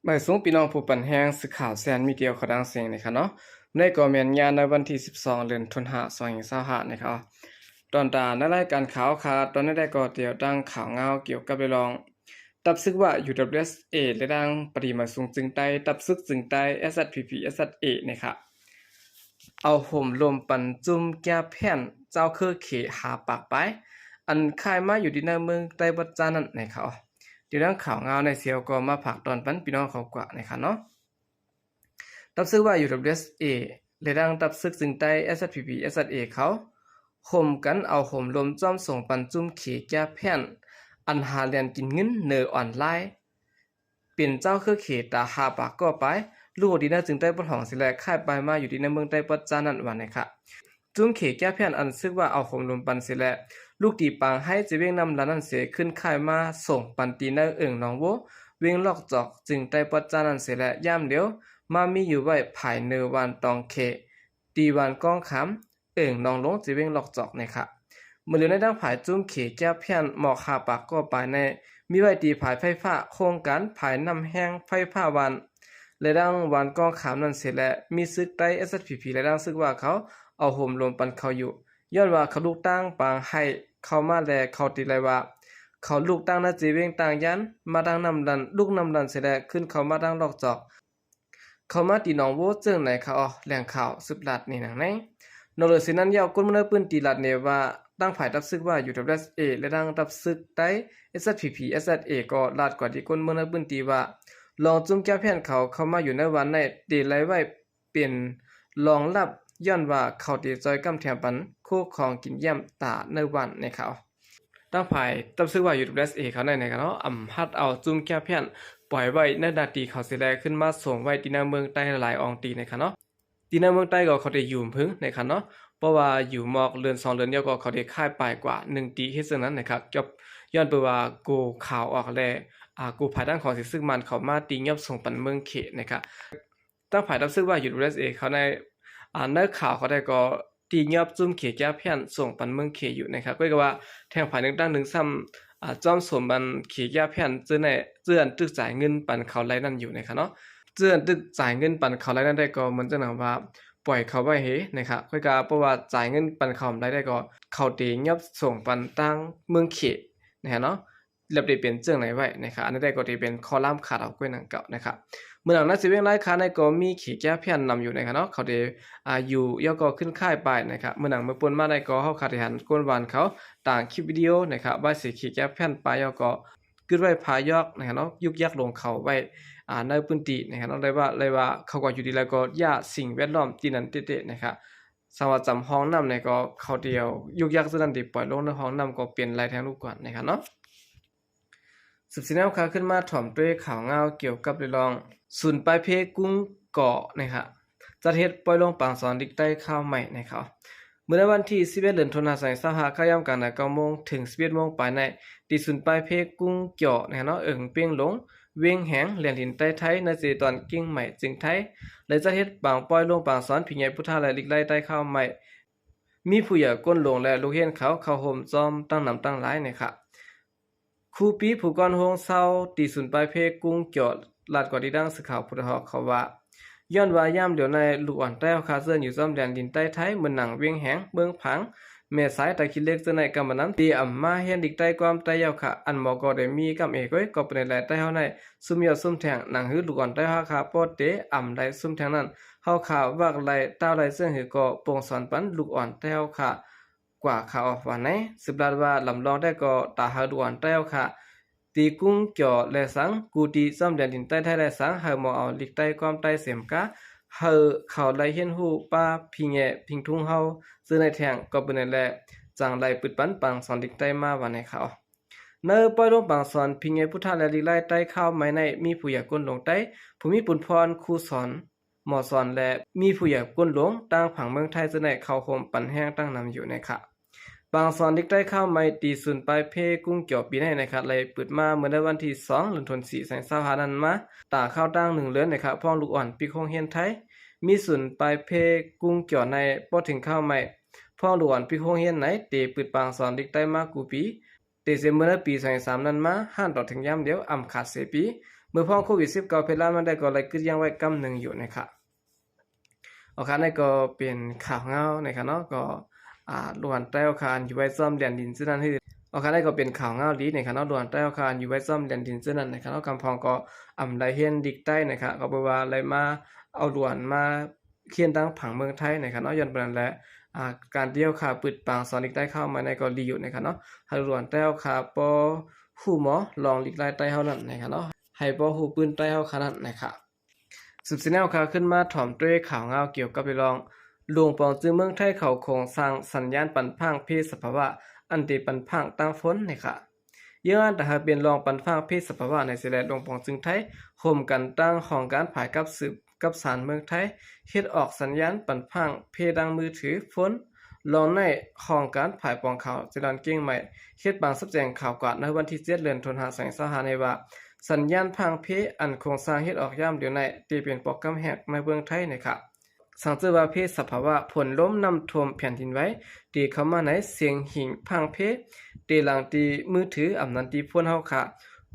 ໝາຍສູງພີ່ນ້ອງຜູ້ປັນແຮງ ສື່ຂ່າວແຊນມີດຽວເຂົ້າດັງເສງນີ້ຄະເນາະ. ໃນກໍແມ່ນຍາມໃນວັນທີສິບສອງ ເດືອນຕຸລາ ສອງພັນຊາວຫ້ານີ້ຄະ. ຕອນຕາໃນລາຍການຂ່າວຄະ ຕອນນີ້ໄດ້ກໍຕຽວຕັ້ງຂ່າວງາວກ່ຽວກັບເລື່ອງ ຕັບຊຶກວ່າ UWSA ແລະ ດັ່ງປະຕິມາສູງຈຶ່ງໃຕ້ ຕັບຊຶກຈຶ່ງໃຕ້ SSPP/SSA ນີ້ຄະ ເອົາໂຫມລົມປັນຈຸ້ມແກ້ແຄ້ນເຈົ້າເຄືອເຂຫາປາກປາຍ ອັນຄ້າຍມາຢູ່ທີ່ໃນເມືອງໃຕ້ວັດຈານັ້ນນະຄະ. ດຽວດັ່ງຂ່າວງາວໃນເຊວກໍມາຝາກຕອນປັນພີ່ນ້ອງເຂົາກວ່ານະຄະເນາະ. ຕັບຊຶກວ່າ UWSA ແລະ ດັ່ງຕັບຊຶກຈຶ່ງໃຕ້ SSPP/SSA ເຂົາ ໂຮມກັນເອົາໂຫມລົມຈ້ອມສົ່ງປັນຈຸ້ມເຂແກ້ແຄ້ນ ອັນຫາແລ່ນກິນເງິນເນີອອນລາຍ ເປັນເຈົ້າເຄືອເຂຕາຫ້າປາກກໍປາຍ ລູກທີ່ໃນຈຶ່ງໃຕ້ປະທ້ອງເສຍແລ້ວ ຄ້າຍປາຍມາຢູ່ທີ່ໃນເມືອງໃຕ້ວັດຈານັ້ນວ່ານະຄະ. ຈຸ້ມເຂແກ້ແຄ້ນອັນຊຶກວ່າເອົາໂຫມລົມປັນເສຍແລ້ວ ລູກທີ່ປາງໄຮ ຈະເວງນ້ຳລະນັ້ນເສ ຂຶ້ນຄ້າຍມາສົ່ງປັນທີ່ໃນເອີ່ງໜອງໂວ ເວງລອກຈອກ ຈຶ່ງໃຕ້ປະຈານັ້ນເສຍແລ້ວ ຍາມດຽວມາມີຢູ່ໄວ້ພາຍເນີວານຕອງເຂ ທີ່ວານກອງຂາມ ເອີ່ງໜອງຫຼົງ ຈະເວງລອກຈອກນະຄະ. ເມື່ອເຫຼືອໃນທາງຝ່າຍຈຸ້ມເຂແກ້ແຄ້ນໝອກຫ້າປາກກໍປາຍໃນ ມີໄວ້ທີ່ພາຍໄຟຟ້າ ໂຄງການພາຍນ້ຳແຮງໄຟຟ້າວານ ແລະ ດັ່ງວານກອງຂາມນັ້ນເສຍແລ້ວ ມີຊຶກໃຕ້ SSPP ແລະ ດັ່ງຊຶກວ່າເຂົາເອົາໂຫມລົມປັນເຂົາຢູ່ ຍ້ອນວ່າເຂົາລູກຕັ້ງປາງໄຮເຂົ້າມາແລ້ວ ເຂົາຕິໄລວ່າ ເຂົາລູກຕັ້ງນາເຈເວງຕ່າງຍານ ມາທາງນ້ຳລັນ ລູກນ້ຳລັນເສຍແລ້ວ ຂຶ້ນເຂົ້າມາທາງລອກຈອກ ເຂົ້າມາທີ່ໜອງໂວເຈີງໃນຄະ. ແຫຼ່ງຂ່າວສືບລາດໃນນາງໃນ. ນອກເຫຼືອເສຍນັ້ນແລ້ວ ຄົນເມືອງໃນພື້ນທີ່ລາດແນວ່າ ຕັ້ງຝ່າຍຕັບຊຶກວ່າ UWSA ແລະ ດັ່ງຕັບຊຶກໃຕ້ SSPP/SSA ກໍລາດກວ່າທີ່ຄົນເມືອງໃນພື້ນທີ່ວ່າ ລອງຈຸ້ມແກ້ແຄ້ນເຂົາເຂົ້າມາຢູ່ໃນວັນໃນ ເດໄລໄວ້ ເປັນລອງລັບ ຍ້ອນວ່າເຂົາເຕະຈ່ອຍກຳແຖມປັນຄູ່ຄອງກິນຢ້ຽມຕາໃນວັນນະຄະ. ທາງຝ່າຍຕັບຊຶກວ່າ UWSA ເຂົາໃນນະຄະເນາະ ອຳຫັດເອົາຈຸ້ມແກ້ແຄ້ນປ່ອຍໄວ້ໃນໜ້າທີ່ເຂົາເສຍແລ້ວ ຂຶ້ນມາສົ່ງໄວ້ທີ່ໃນເມືອງໃຕ້ຫຼາຍໆອ່ອງຕີນະຄະເນາະ. ທີ່ໃນເມືອງໃຕ້ກໍເຂົາໄດ້ຢູ່ຫຶງນະຄະເນາະ ເພາະວ່າຢູ່ໝອກເດືອນສອງເດືອນ ແລ້ວກໍເຂົາໄດ້ຄ້າຍປາຍກວ່າໜຶ່ງຕີ ເຮັດຈັ່ງນັ້ນນະຄະ ຍ້ອນເປີວ່າກູ່ຂ່າວອອກແລ້ວ ອ່າ ກູ່ພາຍທາງຂອງເສຍຊຶກມັນເຂົ້າມາຕີຫຍັບສົ່ງປັນເມືອງເຂນະຄະ. ທາງຝ່າຍຕັບຊຶກວ່າ UWSA ເຂົາໃນ ອ່າ ໃນຂ່າວເຂົາໄດ້ກໍຕີຫຍັບຈຸ້ມເຂແກ້ແຄ້ນສົ່ງປັນເມືອງເຂຢູ່ນະຄະ ກໍຄືວ່າແທງຝ່າຍໜຶ່ງຕັ້ງໜຶ່ງຊ້ຳ ອ່າ ຈ້ອມສົມບັນເຂແກ້ແຄ້ນເຈີໃນ ເຈີອັນຕຶກຈ່າຍເງິນປັນເຂົາໄລ່ນັ້ນຢູ່ນະຄະເນາະ ເຈີອັນຕຶກຈ່າຍເງິນປັນເຂົາໄລ່ນັ້ນໄດ້ກໍເໝືອນຈັ່ງໜັງວ່າປ່ອຍເຂົາໄວ້ເຮນະຄະ ຂ້ອຍກະເພາະວ່າຈ່າຍເງິນປັນເຂົາໄລ່ໄດ້ກໍ ເຂົາເຕຫຍັບສົ່ງປັນທາງເມືອງເຂນະຄະເນາະ ແລ້ວໄດ້ເປັນເຈີໃນໄວ້ນະຄະ ອັນນັ້ນໄດ້ກໍໄດ້ເປັນຂໍ້ລາມຂາດອອກກ້ວຍໜັງເກົ່ານະຄະ. ເມືອງນາເຊວຽງລາຍຄາໃນກໍມີເຂແກ້ແຄ້ນນຳຢູ່ນະຄະເນາະ ເຂົາໄດ້ ອ່າ ຢູ່ແລ້ວກໍຂຶ້ນຄ້າຍປາຍນະຄະ ເມື່ອໜັງເມື່ອປົນມາໄດ້ກໍເຮົາຄາດໄດ້ຫັນກົ້ນວານເຂົາຕ່າງຄລິບວິດີໂອນະຄະ ວ່າເສຍເຂແກ້ແຄ້ນປາຍແລ້ວກໍ ກຶດໄວ້ພາຍອກນະຄະເນາະ ຍຸກຍັກລົງເຂົາໄວ້ ອ່າ ໃນພື້ນທີ່ນະຄະເນາະ ໄດ້ວ່າ ໄດ້ວ່າເຂົາກໍຢູ່ດີແລ້ວກໍຢ້າສິ່ງແວດລ້ອມທີ່ນັ້ນເຕະໆນະຄະ. ສຳລັບຈຳຮ່ອງນ້ຳນີ້ກໍເຂົາດຽວຍຸກຍັກເທື່ອນັ້ນທີ່ປ່ອຍລົງໃນຮ່ອງນ້ຳກໍເປັນໄລ່ແທງລູກກວນນະຄະເນາະ. ສືບສຽນແນວຂ່າວຂຶ້ນມາຖ່ອມດ້ວຍຂ່າວງາວກ່ຽວກັບເລື່ອງ ສູນປາຍເພກຸງເກາະນະຄະ ຈັດເຮັດປ່ອຍໂລງປາງສອນລິກໄຕຄາວໃໝ່ນະຄະ. ເມື່ອໃນວັນທີສິບເອັດ ເດືອນຕຸລາ ສອງພັນຊາວຫ້າ ຄາວຍາມກາງນານເກົ້າໂມງ ເຖິງສິບເອັດໂມງປາຍໃນ ທີ່ສູນປາຍເພກຸງເກາະນະຄະເນາະ ເອີ່ງເປັງຫຼົງ ວຽງແຫງ ແລນດິນໃຕ້ໄທ ໃນເຂດຕອນກຽງໃໝ່ ຈຽງໄທ ໄດ້ຈັດເຮັດປາງປ່ອຍໂລງປາງສອນ ຜີໃຫຍ່ພຸດທະ ແລະ ລິກໄຕຄາວໃໝ່ ມີຜູ້ໃຫຍ່ກົ້ນຫຼວງ ແລະ ລູກຮຽນເຂົາເຂົ້າຮ່ວມຊ້ອມຕັ້ງນຳຕັ້ງຫຼາຍນະຄະ. ຄູປີ ຜູ້ກ່ອນໂຮງເຊົາ ທີ່ສູນປາຍເພກຸງເກາະ ລາດກວ່າທີ່ດັ່ງສື່ຂ່າວຜູ້ໄດ້ຮອບເຂົາວ່າ ຍ້ອນວ່າຍາມດຽວໃນ ລູກອ່ອນໃຕ້ເຮົາຄາເຊີນຢູ່ຊ້ອມແດນດິນໃຕ້ໄທ ເໝືອນໜັງວຽງແຫງ ເມືອງຜາງ ແມ່ສາຍ ຕາຂີ້ເຫຼັກ ເຈົ້າໃນກຳມະນຳ ທີ່ອຳມາຮຽນລິກໄຕຄວາມໄຕເຮົາຄາ ອັນໝໍກໍໄດ້ມີກຳເອກເວີຍ ກໍເປັນແຫຼະໄຕເຮົາໃນ ຊຸມຍອດຊຸມແທ່ງ ໜັງຮືລູກອ່ອນໃຕ້ເຮົາຄາ ປໍເຕອຳໄລຊຸມແທ່ງນັ້ນ ເຮົາຄາວາກໄລ ຕ້າວໄລເຊິ່ງ ຫຼື ກໍປົງສອນປັນລູກອ່ອນໃຕ້ເຮົາຄາ ກວ່າຄາອອກວ່າໃນ ສືບລາດວ່າ ລຳລອງໄດ້ກໍຕາເຮົາລູກອ່ອນໃຕ້ເຮົາຄາ ທີ່ກຸງເກາະແລສັງ ກູທີ່ຊ້ອມແດນດິນໃຕ້ໄທແລສັງ ເຮົາໝໍເອົາລິກໄຕຄວາມໄຕເສັມກາ ເຮົາເຂົາໄດ້ຮຽນຮູ້ປາຜີແຫຍ່ພິງທຸງເຮົາ ເຊິ່ງໃນແທ່ງກໍເປັນນັ້ນແຫຼະ ຈັ່ງໄດ້ປຶດປັນປາງສອນລິກໄຕມາວ່າໃນຂ່າວ. ໃນປ່ອຍໂລງປາງສອນຜີແຫຍ່ພຸດທະ ແລະ ລິກໄຕຄາວໃໝ່ໃນ ມີຜູ້ໃຫຍ່ກົ້ນຫຼວງໃຕ້ ຜູ້ມີບຸນພອນ ຄູສອນ ໝໍສອນ ແລະ ມີຜູ້ໃຫຍ່ກົ້ນຫຼວງ ຕ່າງຝັ່ງເມືອງໄທ ເຊິ່ງໄດ້ເຂົ້າຮ່ວມປັນແຮງຕັ້ງນຳຢູ່ໃນຄະ. ປາງສອນລິກໄຕຄາວໃໝ່ ທີ່ສູນປາຍເພກຸງເກາະປີໃນນະຄະ ໄດ້ເປີດມາເມື່ອໃນວັນທີສອງ ເດືອນຕຸລາ ສອງພັນຊາວຫ້ານັ້ນມາ ຕາຄາວຕັ້ງໜຶ່ງເດືອນນະຄະ ພວກລູກອ່ອນປີໂຮງຮຽນໄທ ມີສູນປາຍເພກຸງເກາະໃນ ບໍ່ເຖິງຄາວໃໝ່ ພວກລູກອ່ອນປີໂຮງຮຽນໃນ ເຕເປີດປາງສອນລິກໄຕມາກູປີ ເຕເສຍເມື່ອໃນປີສອງພັນສາມນັ້ນມາ ຫັນຕໍ່ເຖິງຍາມດຽວ ອຳຂາດເສຍປີ ເມື່ອພ້ອງໂຄວິດສິບເກົ້າ ເພດລາມນັ້ນໄດ້ກໍໄດ້ກຶດຢັ້ງໄວ້ກຳໜຶ່ງຢູ່ນະຄະ. ໂອເຄ ອັນນີ້ກໍເປັນຂ່າວເງົານະຄະເນາະ ກໍ ອາ ຫຼວນໃຕ້ເຮົາຄາ ອັນຢູ່ໄວ້ຊອມແດນດິນເທື່ອນັ້ນ ໂອເຄ ອັນນີ້ກໍເປັນຂ່າວເງົາດີນະຄະເນາະ ຫຼວນໃຕ້ເຮົາຄາ ອັນຢູ່ໄວ້ຊອມແດນດິນເທື່ອນັ້ນນະຄະເນາະ ກຳພອງກໍອຳໄດ້ຮຽນລິກໃຕ້ນະຄະ ກໍເພາະວ່າໄດ້ມາເອົາຫຼວນມາຮຽນທາງຝັ່ງເມືອງໄທນະຄະເນາະ ຍ້ອນປານນັ້ນແຫຼະ ອາ ການທີ່ເຮົາຄາປຶດປາງສອນລິກໃຕ້ເຂົ້າມາໃນກໍດີຢູ່ນະຄະເນາະ ໃຫ້ຫຼວນໃຕ້ເຮົາຄາພໍຮູ້ໝໍລອງລິກລາຍໃຕ້ເຮົານັ້ນນະຄະເນາະ ໃຫ້ພໍຮູ້ປືນໃຕ້ເຮົາຄານັ້ນນະຄະ. ສືບສຽນແນວຂ່າວຂຶ້ນມາ ຖອມດ້ວຍຂ່າວງາວກ່ຽວກັບເລື່ອງ ຫຼວງປອງຈຶ່ງເມືອງໄທເຂົ້າໂຄງສ້າງສັນຍານປັນພາກເພສະພາວະ ອັນເຕປັນພາກຕັ້ງຝົນນະຄະ. ເຍືອງອັນຕະຫາກເປັນລອງປັນພາກເພສະພາວະໃນເສແລດ ຫຼວງປອງຈຶ່ງໄທ ໂຮມກັນຕັ້ງຫ້ອງການຝ່າຍກັບສືບກັບສານເມືອງໄທ ເຮັດອອກສັນຍານປັນພາກເພດັງມືຖືຝົນ ລອງໃນຫ້ອງການຝ່າຍປອງຂ່າວ ເຈດອນເກ້ງໃໝ່ ເຮັດບາງສັບແຈ້ງຂ່າວກວາດໃນວັນທີເຈັດ ເດືອນຕຸລາ ສອງພັນຊາວຫ້າ ໃນວ່າ ສັນຍານພາກເພ ອັນໂຄງສ້າງເຮັດອອກຍາມດຽວໃນ ເຕເປັນປອກກຳແຮກໃນເມືອງໄທນະຄະ. ສັງເຈີວ່າເພສະພາວະ ຝົນລົມ ນ້ຳຖ້ວມ ແຜ່ນດິນໄຫວ ເຕເຂົ້າມາໃນຊຽງຫິງພາກເພ ເຕຫຼັງຕີມືຖື ອຳນັ້ນຕີຝົນເຮົາຄະ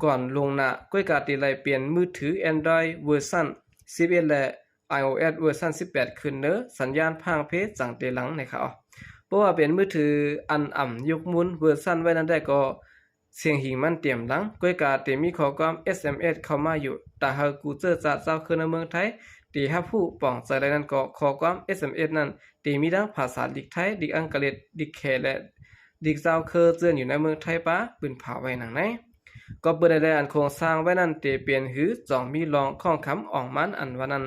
ກ່ອນລ່ວງໜ້າ ກ້ວຍກາເຕໄລ່ປ່ຽນມືຖື Android ເວີຊັນສິບເອັດ ແລະ iOS ເວີຊັນສິບແປດ ຂຶ້ນເດີ ສັນຍານພາກເພຈັ່ງເຕຫຼັງນະຄະ. ເພາະວ່າເປັນມືຖືອັນອຳຍຸກມູນເວີຊັນໄວ້ນັ້ນແດ່ກໍ ຊຽງຫິງມັນຕຽມຫຼັງ ກ້ວຍກາເຕມີຂໍ້ຄວາມ SMS ເຂົ້າມາຢູ່ ຕາເຮົາກູເຈີຈາດເຈົ້າເຄີໃນເມືອງໄທ ເຕຮັບຮູ້ປ່ອງໃຈໄດ້ນັ້ນກໍ ຂໍ້ຄວາມ SMS ນັ້ນ ເຕມີທັງພາສາລິກໄທ ລິກອັງກະເລັດ ລິກແຂ ແລະ ລິກເຈົ້າເຄີເຈື່ອນຢູ່ໃນເມືອງໄທປະ ປືນພາໄວ້ໜັງໃນ. ກໍເປີດໃນແລະ ອັນໂຄງສ້າງໄວ້ນັ້ນ ເຕເປັນຫືຈອງມີລອງຂອງຄຳອອງມັນ ອັນວ່ານັ້ນ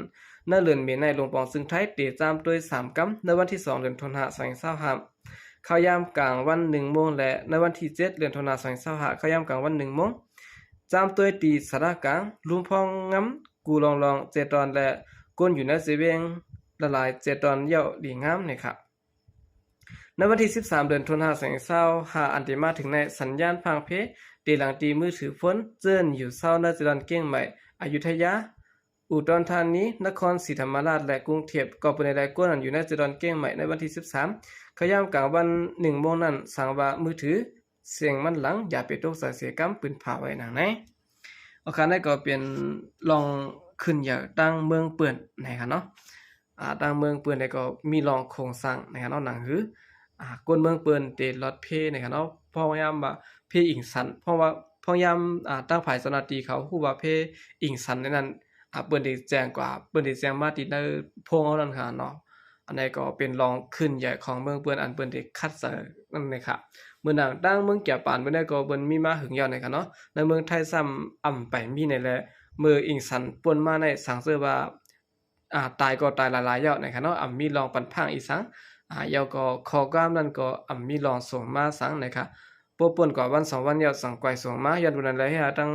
ໃນເດືອນເມໃນ ຫຼວງປອງຈຶ່ງໄທ ເຕຈ້າມໂຕຍສາມກຳ ໃນວັນທີສອງ ເດືອນຕຸລາ ສອງພັນຊາວຫ້າ ເຂົ້າຍາມກາງວັນ ໜຶ່ງໂມງ ແລະ ໃນວັນທີເຈັດ ເດືອນຕຸລາ ສອງພັນຊາວຫ້າ ເຂົ້າຍາມກາງວັນ ໜຶ່ງໂມງ ຈ້າມໂຕຍທີ່ສາລາກາງ ລວມພອງງຳ ກູລອງລອງ ເຈຕອນ ແລະ ຄົນຢູ່ໃນເຊເວງລະຫຼາຍເຈຕອນ ເຍົາະດີງາມນະຄະ. ໃນວັນທີສິບສາມ ເດືອນຕຸລາ ສອງພັນຊາວຫ້າ ອັນເຕມາເຖິງໃນ ສັນຍານພາກເພ ເຕຫຼັງຕີມືຖືຝົນ ເຈື່ອນຢູ່ເຊົາໃນເຈດອນເກ້ງໃໝ່ ອະຍຸທຍາ ອຸດອນທານີ ນະຄອນສີທຳມະລາດ ແລະ ກຸງເທບ ກໍເປັນໃນໄດ້ ຄົນອັນຢູ່ໃນເຈດອນເກ້ງໃໝ່ ໃນວັນທີສິບສາມ ເຂົ້າຍາມກາງວັນ ໜຶ່ງໂມງນັ້ນ ສັງວ່າມືຖື ສຽງມັນຫຼັງ ຢ່າໄປຕົກໃຈເສຍກຳ ປືນພາໄວ້ໜັງໃນ. ໂອເຄ ນັ້ນກໍເປັນລອງຂຶ້ນໃຫຍ່ຕັ້ງເມືອງເປີ້ນນະຄະເນາະ ອາ ຕັ້ງເມືອງເປີ້ນແລ້ວກໍມີລອງໂຄງສ້າງນະຄະເນາະ ໜັງຫື ອາ ຄົນເມືອງເປີ້ນເຕລອດເພນະຄະເນາະ ພະຍາຍາມວ່າເພອີງຊັນ ເພາະວ່າພະຍາຍາມ ອາ ທາງຝ່າຍເຈົ້າໜ້າທີ່ເຂົາຮູ້ວ່າເພອີງຊັນໃນນັ້ນ ອາ ເພິ່ນໄດ້ແຈ້ງກວ່າ ເພິ່ນໄດ້ແຈ້ງມາທີ່ໃນໂພງເຮົານັ້ນຄະເນາະ. ອັນໃດກໍເປັນລອງຂຶ້ນໃຫຍ່ຂອງເມືອງເພິ່ນ ອັນເພິ່ນໄດ້ຂັດໃຈນັ້ນນະຄະ. ເໝືອນດັ່ງຕັ້ງເມືອງຈາປານເພິ່ນໃດກໍເພິ່ນມີມາຫຶງຍາວນະຄະເນາະ ໃນເມືອງໄທຊ້ຳອຳໄປມີໃນແລະ ເມື່ອອີງຊັນປົນມາໃນສັງເຊີວ່າ ອາ ຕາຍກໍຕາຍຫຼາຍໆຍາວນະຄະເນາະ ອຳມີລອງປັນພາກອີກສັງ ອາ ຍາວກໍຂໍ້ຄວາມນັ້ນກໍອຳມີລອງສົ່ງມາສັງນະຄະ. ປົນກວ່າວັນສອງວັນຍາວສັງກວາຍສົ່ງມາ ຍ້ອນວ່ານັ້ນແຫຼະ ເຮັດໃຫ້ທາງ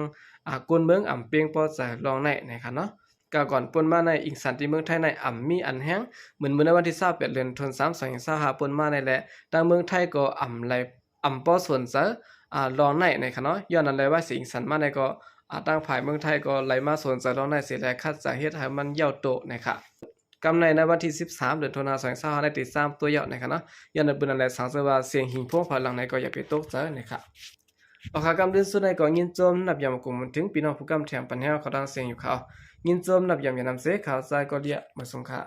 ອາ ຄົນເມືອງອຳເປ່ງພໍໃຈລອງໃນນະຄະເນາະ. ກາກ່ອນປົນມາໃນອີງຊັນທີ່ເມືອງໄທໃນອຳມີອັນແຮງ ເໝືອນມື້ໃນວັນທີຊາວແປດ ເດືອນຕຸລາ ສອງພັນຊາວຫ້າ ປົນມາໃນແລະ ທາງເມືອງໄທກໍອຳໄລ ອຳບໍ່ສົນໃຈ ອາ ລອງໃນນະຄະເນາະ. ຍ້ອນນັ້ນແຫຼະ ວ່າຊິອີງຊັນມາໃນກໍ ອາ ທາງຝ່າຍເມືອງໄທກໍໄລມາສົນໃຈລອງໃນເສຍແລະ ຂັດໃຈເຮັດໃຫ້ມັນຍາວໂຕນະຄະ. ກຳໃນໃນວັນທີສິບສາມ ເດືອນຕຸລາ ສອງພັນຊາວຫ້າ ໄດ້ຕິດຕາມຕົວຍອດນະຄະເນາະ. ຍ້ອນນັ້ນເພິ່ນນັ້ນແຫຼະ ສັງເຊີວ່າສຽງຫິງໂພງພາຍຫຼັງໃນກໍຢ່າໄປຕົກໃຈນະຄະ. ອອກຂ່າວກຳຕື່ນສຸດໃນກໍຍິນຊົມນັບຢາມກົງເຖິງພີ່ນ້ອງຜູ້ກຳແຖມປັນແຮວເຂົ້າທາງສຽງຢູ່ຂ່າວ ຍິນຊົມນັບຢາມຢານຳເສຂ່າວຊາຍກໍເລຍມາສົ່ງຄ່າ.